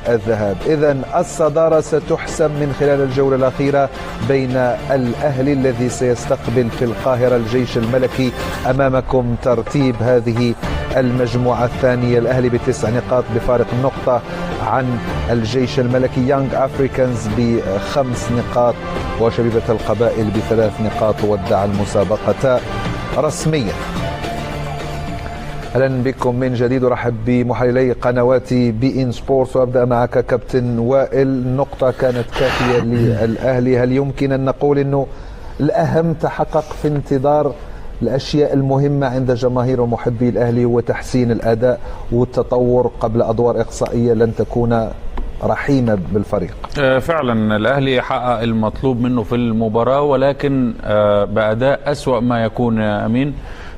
الذهاب. إذن الصدارة ستحسم من خلال الجولة الأخيرة بين الأهلي الذي سيستقبل في القاهرة الجيش الملكي. أمامكم ترتيب هذه المجموعة الثانية، الأهلي ب9 نقاط بفارق النقطة عن الجيش الملكي، يانج أفريكانز ب5 نقاط، وشبيبة القبائل ب3 نقاط ودع المسابقة رسميا. أهلا بكم من جديد، ارحب بمحللي قنوات بي إن سبورتس، وأبدأ معك كابتن وائل. نقطة كانت كافية للأهلي، هل يمكن أن نقول أنه الأهم تحقق في انتظار الأشياء المهمة عند جماهير ومحبي الأهلي وتحسين الأداء والتطور قبل أدوار إقصائية لن تكون رحيمة بالفريق؟ فعلا الأهلي حقق المطلوب منه في المباراة، ولكن بأداء أسوأ ما يكون يا أمين،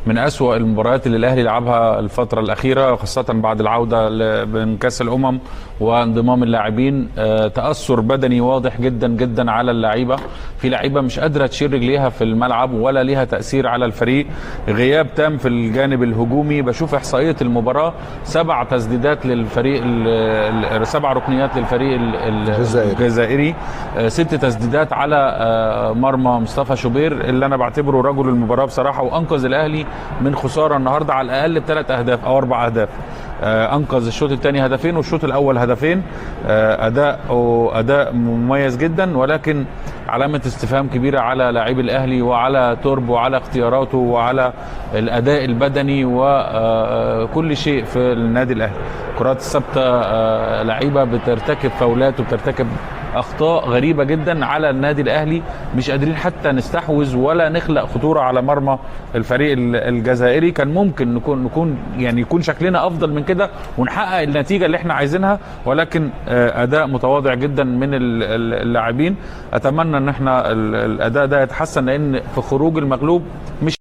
من أسوأ المباريات اللي الأهلي لعبها الفترة الأخيرة، خاصة بعد العودة من كأس الأمم وانضمام اللاعبين. تأثر بدني واضح جدا جدا على اللعيبة، في لعيبة مش قادرة تشيل رجليها في الملعب ولا ليها تأثير على الفريق، غياب تام في الجانب الهجومي. بشوف إحصائية المباراة، 7 تسديدات للفريق، 7 ركنيات للفريق الجزائري، 6 تسديدات على مرمى مصطفى شوبير اللي أنا بعتبره رجل المباراة بصراحة، وأنقذ الأهلي من خسارة النهارده على الاقل ب3 اهداف او 4 اهداف. انقذ الشوط الثاني هدفين والشوط الاول هدفين. اداء مميز جدا، ولكن علامة استفهام كبيرة على لاعبي الاهلي وعلى تورب وعلى اختياراته وعلى الاداء البدني وكل شيء في النادي الاهلي. كرات الثابتة، لعيبة بترتكب فاولات وبترتكب اخطاء غريبة جدا على النادي الاهلي، مش قادرين حتى نستحوذ ولا نخلق خطورة على مرمى الفريق الجزائري. كان ممكن نكون يعني يكون شكلنا افضل من كده ونحقق النتيجة اللي احنا عايزينها، ولكن اداء متواضع جدا من اللاعبين. اتمنى ان احنا الاداء ده يتحسن، لان في خروج المغلوب مش